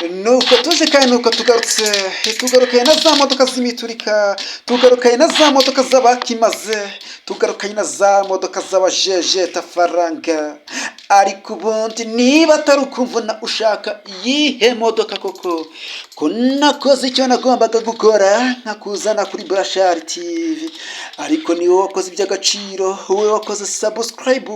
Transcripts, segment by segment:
Nuko tuzi kandi nuko tugarutse, tugarukanye na za modoka z'imiturika, tugarukanye na za modoka z'abakimaze, tugarukanye na za modoka z'abajejeta faranga. Ariko ubundi niba atari ukumvuna, ushaka iyihe modoka koko, ko nakoze icyo nagombaga gukora nkakuzana kuri Burashari TV? Ariko ni wowe wakoze iby'agaciro, wowe wakoze subscribe,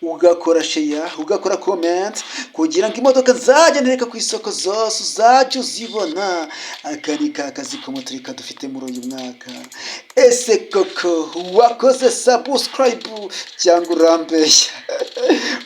ugakora share, ugakora comment, kugira ngo imodoka nzajya ntereka ku isoko zose uzajya uzibona. Aka ni ka kazi k'umuturika dufite muri uyu mwaka. Ese koko wakoze subscribe cyangwa urambeshya?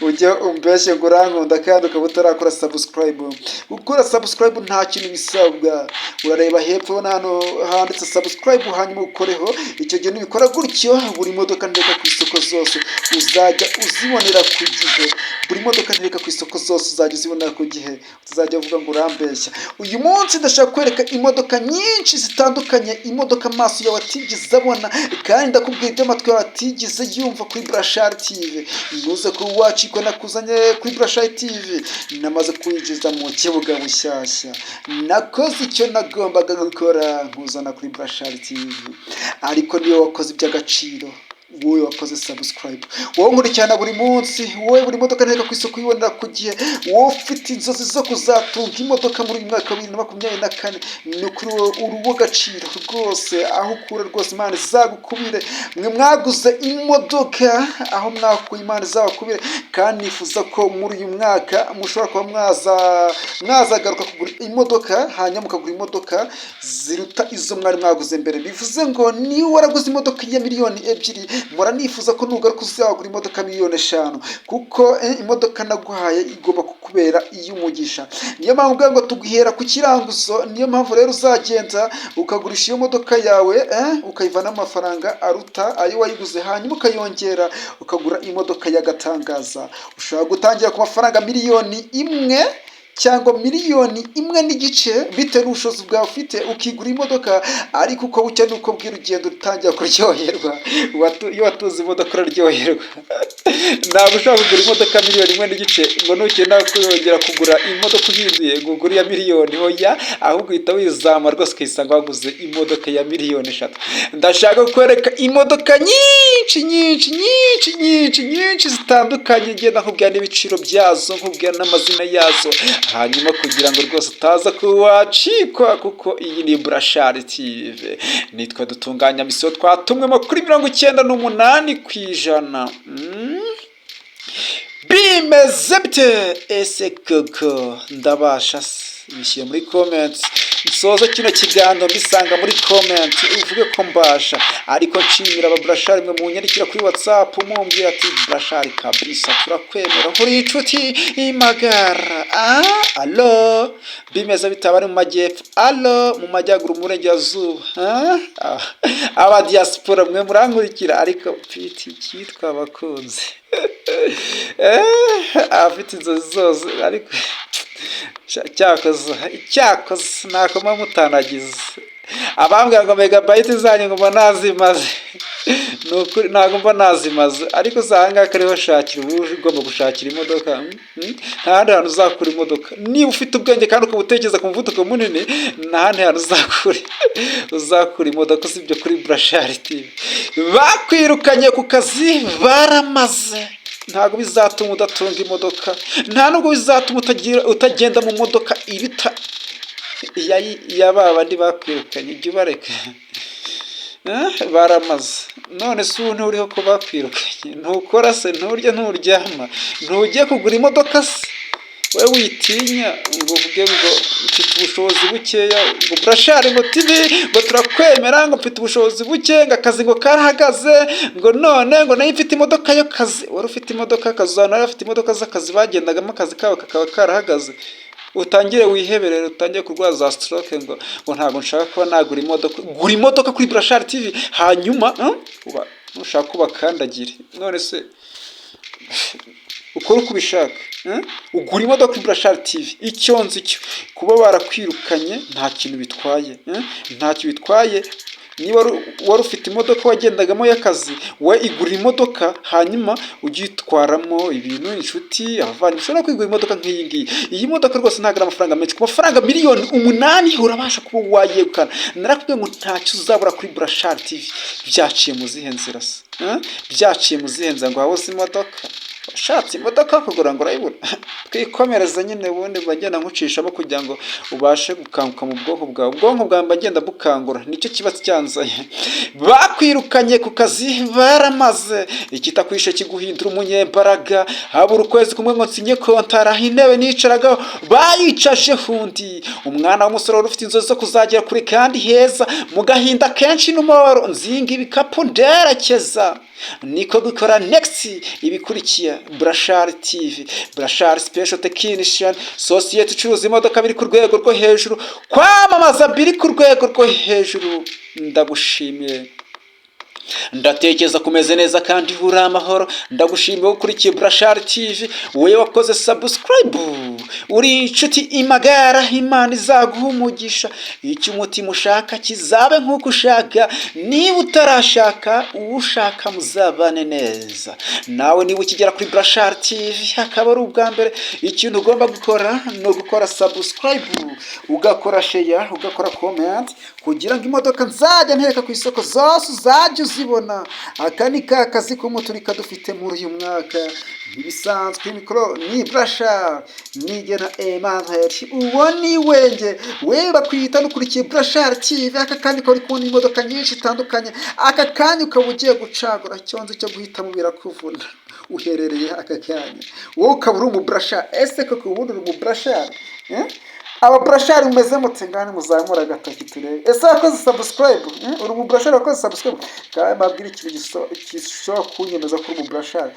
Ujya umbeshye ngo urankunda kandi ukaba utarakora subscribe. Gukora subscribe nta kintu bisabwa. Urareba hepfo hano handitse subscribe, hanyuma ukoreho. Icyo gihe nubikora gutyo, buri modoka ntereka ku isoko zose uzajya uzibonera ku gihe. Buri modoka ntereka ku isoko zose uzajya uzibonera ku gihe, utazajya uvuga ngo urambeshya. Uyu munsi ndashaka kwereka imodoka nyinshi zitandukanye, imodoka amaso yawe atigeze abona, kandi ndakubwira ibyo amatwi yawe atigeze yumva kuri Burashari TV. Ntuze kuba wacikwa. Nakuzanye kuri Burashari TV, namaze kwinjiza mu kibuga bushyashya. Nakoze icyo nagombaga gukora nkuzana kuri Burashari TV. Ariko niyo wakoze iby'agaciro, wowe wakoze subscribe, wowe nkurikirana buri munsi, wowe buri modoka ntereka ku isoko uyibonera ku gihe, wowe ufite inzozi zo kuzatunga imodoka muri uyu mwaka wa 2024, ni ukuri wowe uri uw'agaciro rwose. Aho ukura rwose Imana izagukubire. Mwe mwaguze imodoka, aho mwakuye Imana izabakubire. Kandi nifuza ko muri uyu mwaka mushobora kuba mwazagaruka kugura imodoka, hanyuma mukagura imodoka ziruta izo mwari mwaguze mbere. Bivuze ngo niba waraguze imodoka ya miliyoni 2, mpora nifuza ko nugaruka uzagura imodoka miliyoni 5, kuko imodoka naguhaye igomba kukubera iy'umugisha. Niyo mpamvu ubwo ngo tuguhera ku kiranguzo. Niyo mpamvu rero uzagenda ukagurisha iyo modoka yawe, ukayivanamo amafaranga aruta ayo wayiguze, hanyuma ukayongera ukagura imodoka y'agatangaza. Ushobora gutangira ku mafaranga miliyoni 1 cyangwa miliyoni 1.5, bitewe n'ubushobozi bwawe ufite, ukigura imodoka. Ariko uko bucya n'uko bwira, ugenda utangira kuryoherwa. Iyo watuze imodoka uraryoherwa. Ntabwo ushobora kugura imodoka miliyoni 1.5 ngo nukenda kongera kugura imodoka uhinduye ngo ugure iya miliyoni. Oya, ahubwo uhita wizamura rwose, ukisanga waguze imodoka ya miliyoni 3. Ndashaka kukwereka imodoka nyinshi nyinshi nyinshi nyinshi nyinshi zitandukanye, ngenda nkubwira n'ibiciro byazo, nkubwira n'amazina yazo, hanyuma kugira ngo rwose utaza kuba wacikwa, kuko iyi ni Burashari TV. Nitwe dutunganya misiyo twatumwemo kuri 98%. Bimeze bite ese koko? Ndabasha se? Bishyire muri comment, nsoza kino kiganiro mbisanga muri comment, uvuge ko mbasha. Ariko nshimira ababurashari mwe munyandikira kuri WhatsApp mumbwira ati: "Burashari kabisa, turakwemera, uri inshuti imagara." Ah, allo, bimeze bitaba ari mu majyepfo, allo, mu majyaruguru, mu burengerazuba, ah, aba diaspora mwe murankurikira. Ariko mfite icyitwa abakunzi, abafite inzozi zose. Ariko cyakoze cyakoze nakoma mutanagize abambwira ngo megabyte zanyu ngo mba nazimaze. Ni ukuri ntabwo mba nazimaze. Ariko si aha ngaha kariho shakira, uba ugomba gushakira imodoka. Nta handi hantu uzakura imodoka. Niba ufite ubwenge kandi ukaba utekereza ku muvuduko munini, nta handi hantu uzakura imodoka usibye kuri Burashari TV. Bakwirukanye ku kazi, baramaze, ntabwo bizatuma udatunga imodoka, nta nubwo bizatuma utagenda mu modoka iruta iya ba bandi bakwirukanye. Jya ubareka. Baramaze. None se ubu nturiho ko bakwirukanye? Ntukora se? Nturya? Nturyama? Ntugiye kugura imodoka se? Wowe witinya ngo uvuge ngo mfite ubushobozi bukeya, ngo Burashari ngo TV ngo turakwemera, ngo mfite ubushobozi buke, ngo akazi ngo karahagaze, ngo none ngo nayo mfite imodoka y'akazi. Wari ufite imodoka y'akazi, uzabona bari bafite imodoka z'akazi bagendagamo, akazi kabo kakaba karahagaze. Utangire wiheberere, utangire kurwara za stroke, ngo ntabwo nshaka kuba nagura imodoka. Gura imodoka kuri Burashari TV, hanyuma nushaka ubakandagire. None se ukore uko ubishaka, ugura imodoka kuri Burashari TV. Icyo nzi cyo, kuba barakwirukanye nta kintu bitwaye, ntacyo bitwaye. Niba wari ufite imodoka wagendagamo y'akazi, we igura imodoka, hanyuma ujye uyitwaramo ibintu, inshuti, abavandimwe. Ushobora kwigura imodoka nk'iyi ngiyi. Iyi modoka rwose ntabwo ari amafaranga menshi. Ku mafaranga miliyoni 8 urabasha kuba wayegukana. Narakubwiye ngo ntacyo uzabura kuri Burashari TV. Byaciye mu zihe nzira se? Eh? Byaciye mu zihe nzira ngo wabuze imodoka? Washatse imodoka kugura ngo urayibura? Twikomereza nyine. Ubundi bagenda nkucishamo kugira ngo ubashe gukanguka mu bwonko bwawe. Ubwonko bwawe bagenda bukangura, nicyo kiba cyanzanye. Bakwirukanye ku kazi, baramaze ikitakwishe kiguhindura umunyembaraga. Habura ukwezi kumwe ngo nsinye kontara, intebe nicaragaho bayicaje undi umwana w'umusore wari ufite inzozi zo kuzagera kure kandi heza. Mu gahinda kenshi n'umubabaro, nzinga ibikapu nderekeza. Niko gukora next ibikurikiye. Burashari TV, Burashari Special Technician, sosiyete icuruza imodoka biri ku rwego rwo hejuru, kwamamaza biri ku rwego rwo hejuru. Ndagushimiye, ndatekereza kumeze neza kandi uri amahoro. Ndagushimiye ukurikiye Burashari TV, wowe wakoze subscribe, uri inshuti imagara. Imana izaguha umugisha, icyo umutima ushaka kizabe nk'uko ushaka. Niba utarashaka, uwo ushaka muzabane neza nawe. Niba ukigera kuri Burashari TV akaba ari ubwa mbere, ikintu ugomba gukora ni ugukora subscribe, ugakora share, ugakora comment, kugira ngo imodoka nzajya ntereka ku isoko zose uzajya uzibona. Aka ni ka kazi k'umuturika dufite muri uyu mwaka. Ntibisanzwe, mikoro ni Burashari Nigena Emmanuel, uwo ni wenge we bakwita. N'ukurikiye Burashari TV aka kanya ukaba uri kubona imodoka nyinshi zitandukanye. Aka kanya ukaba ugiye gucagura, icyonzi cyo guhitamo birakuvuna. Uherereye aka kanya wowe ukaba uri umuburashari? Ese koko ubundi uri umuburashari? Eh? Ababurashari mumeze mute? Ngani muzamura agatoki turebe. Ese wakoze subscribe? Uri umuburashari wakoze subscribe? Kandi mbabwire ikintu gishobora kunyemeza ko uri umuburashari.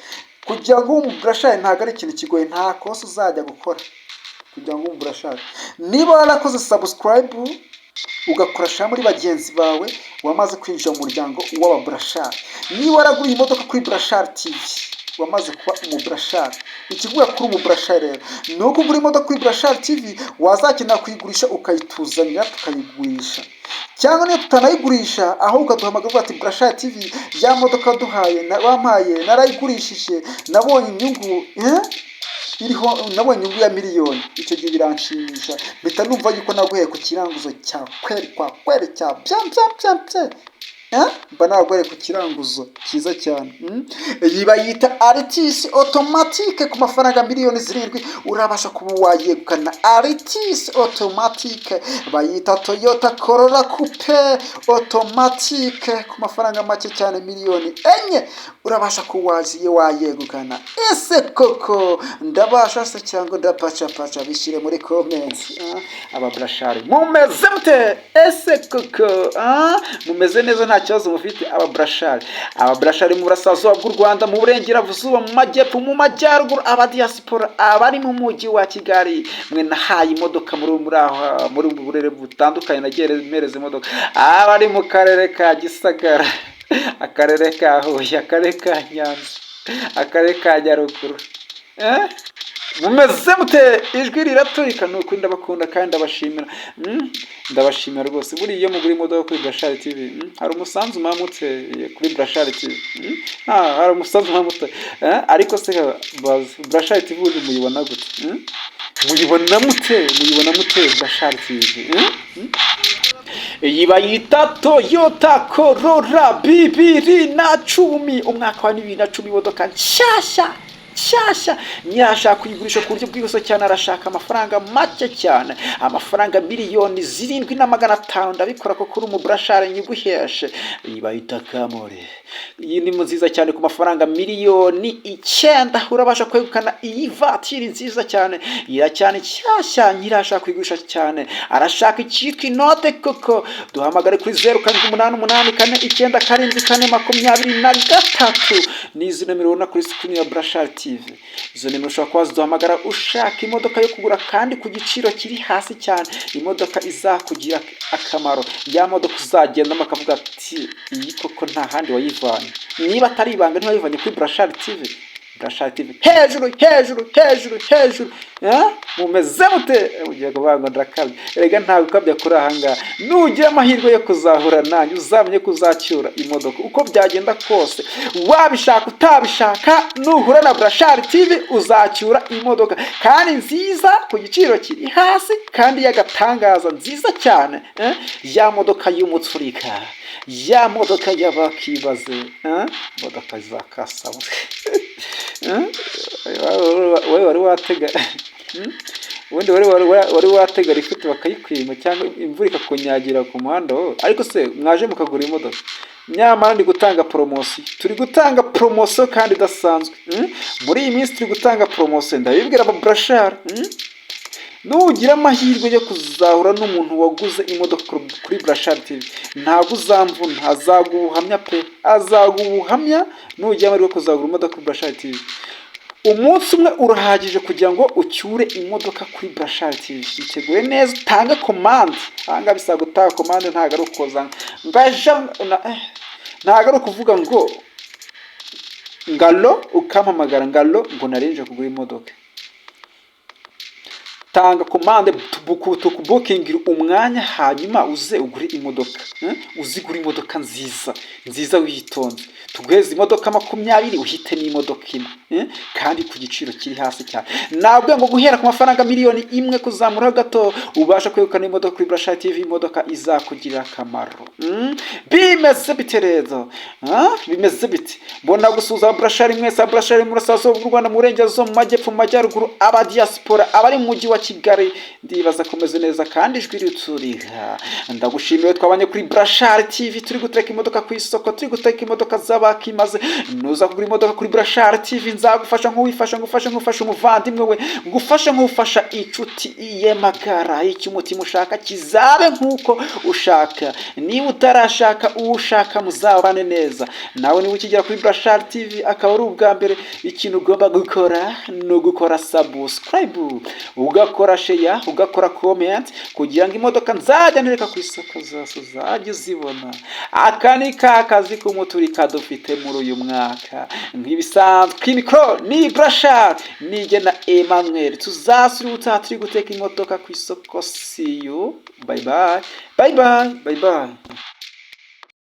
Kugira ngo ube umuburashari ntabwo ari ikintu kigoye, nta kosa uzajya gukora kugira ngo ube umuburashari. Niba warakoze subscribe, ugakora share muri bagenzi bawe, wamaze kwinjira mu muryango w'ababurashari. Niba waraguriye imodoka kuri Burashari TV, wamaze kuba umuburashari. Ikiguye kuri umuburashari rero ni uko ugura imodoka kuri Burashari TV, wazakenera kuyigurisha ukayituzanira tukayigurisha, cyangwa niyo tutanayigurisha, aho ukaduhamagara uvuga ati: "Burashari TV, ya modoka waduhaye wampaye narayigurishije, nabonye inyungu, eh? Iriho, nabonye inyungu ya miliyoni." Icyo gihe biranshimisha, mpita numva yuko naguheye ku kiranguzo cya kweri kwa kweri cya bya bya bya bya. Eh? Mba naguhereye ku kiranguzo cyiza cyane. Iyi bayita Altis automatique. Ku mafaranga miliyoni 7 urabasha kuba wayegukana. Altis automatique, bayita Toyota Corolla Coupe automatique. Ku mafaranga make cyane, miliyoni 4, urabasha kuba wayegukana. Ese koko ndabasha se cyangwa ndapacapaca? Bishyire muri comments. Ababurashari mumeze mute? Ese koko mumeze neza, nta kibazo mufite? Ababurashari, ababurashari mu burasirazuba bw'u Rwanda, mu burengerazuba, mu majyepfo, mu majyaruguru, abadiyasipora, abari mu mujyi wa Kigali, mwe nahaye imodoka muri aho muri ubu burere butandukanye nagiye mpereza imodoka, abari mu karere ka Gisagara, akarere ka Huye, akarere ka Nyanza, akarere ka Nyaruguru, eh? Mumeze mute? Ijwi riraturika. Ni ukuri ndabakunda kandi ndabashimira. Ndabashimira rwose. Buriya iyo mugura imodoka kuri Burashari TV, hari umusanzu mwamutse kuri Burashari TV. Hari umusanzu mwamutse. Eh, ariko se bazi Burashari TV ubundi muyibona gute? Muyibona mute? Muyibona mute Burashari TV? Iyi bayita Toyota Corolla 2010, umwaka wa 2010, imodoka nshyashya nshyashya. Nyirashaka kuyigurisha ku buryo bwihuse cyane, arashaka amafaranga make cyane, amafaranga miliyoni 7 na 500. Ndabikora kuko uri umuburashari, nyiguheshe. Iyi bayita Camry, iyi ni nziza cyane. Ku mafaranga miliyoni 9 urabasha kwegukana iyi vatiri nziza cyane, iracyane nshyashya. Nyirashaka kuyigurisha cyane, arashaka icyitwa inote koko. Duhamagare kuri 0788497423. Ni izi nomero ubona kuri screen ya Burashari TV. Izo nimero ushobora kuba waziduhamagara ushaka imodoka yo kugura kandi ku giciro kiri hasi cyane, imodoka izakugira akamaro, ya modoka uzagendamo akavuga ati: "Iyi koko nta handi wayivanye, niba atari ibanga ntiwayivanye kuri Burashari TV?" Burashari TV hejuru, hejuru, hejuru, hejuru. Eh? Mumeze mute? Ugiye kuvuga ngo ndakabya. Erega ntabwo ukabya kuri aha ngaha. Nugira amahirwe yo kuzahura nanjye, uzamenye ko uzacyura imodoka uko byagenda kose, wabishaka utabishaka. Nuhura na Burashari TV uzacyura imodoka, kandi nziza, ku giciro kiri hasi, kandi y'agatangaza, nziza cyane, eh? Ya modoka y'umuturika, ya modoka y'abakibaze, eh? Imodoka za kasamutwe. Eh? Wowe wari watega, Ubundi wari watega rifite bakayikwima, cyangwa imvura ikakunyagira ku muhanda wowe? Ariko se mwaje mukagura imodoka? Nyamara ndi gutanga poromosiyo, turi gutanga poromosiyo kandi idasanzwe. Muri iyi minsi turi gutanga poromosiyo, ndabibwira aba Burashari. Nugira amahirwe yo kuzahura n'umuntu waguze imodoka kuri Burashari TV, ntabwo uzamvuna, azaguha ubuhamya pe, azaguha ubuhamya. Nugira amahirwe yo kuzagura imodoka kuri Burashari TV, umunsi umwe urahagije kugira ngo ucyure imodoka kuri Burashari TV. Itegure neza, utange komande. Ahangaha bisaba gutanga komande, ntabwo ari ukoza ngo ejo ntabwo ari ukuvuga ngo ngalo ukampamagara ngalo ngo narinje kugura imodoka. Tanga komande, tukubukingire umwanya, hanyuma uze ugure imodoka, eh? Uze ugure imodoka nziza nziza witonze. Tuguheze imodoka 20, uhite n'imodoka imwe, eh? Kandi ku giciro kiri hasi cyane. Nabwo ngo guhera ku mafaranga 1 miliyoni kuzamuraho gato, ubasha kwegukana imodoka kuri Burashari TV, imodoka izakugirira akamaro. Bimeze bite rero? Ah, bimeze bite? Mbona gusuhuza Burashari mwese, Burashari mu burasirazuba bw'u Rwanda, mu burengerazuba, mu majyepfo, mu majyaruguru, aba diaspora, abari mu mujyi wa Kigali. Ndibaza komeze neza kandi ijwi rituriha. Ndagushimiye twabanye kuri Burashari TV, turi gutereka imodoka ku isoko, turi gutereka imodoka z'abakimaze. Nuza kugura imodoka kuri Burashari TV, nzagufasha nk'uwifasha, ngufasha nk'ufasha umuvandimwe we, ngufasha nk'ufasha inshuti ye magara. Icyo umutima ushaka kizabe nk'uko ushaka. Niba utarashaka, uwo ushaka muzabane neza nawe. Niba ukigera kuri Burashari TV akaba ari ubwa mbere, ikintu ugomba gukora ni ugukora subscribe, ugakora share, ugakora comment, kugira ngo imodoka nzajya ntereka ku isoko zose uzajya uzibona. Aka ni ka kazi k'umuturika dufite muri uyu mwaka. Nk'ibisanzwe, kuri mikoro ni Burashari Nigena Emmanuel. Tuzasura ubutaha turi guteka imodoka ku isoko. See you, bye bye, bye bye, bye bye.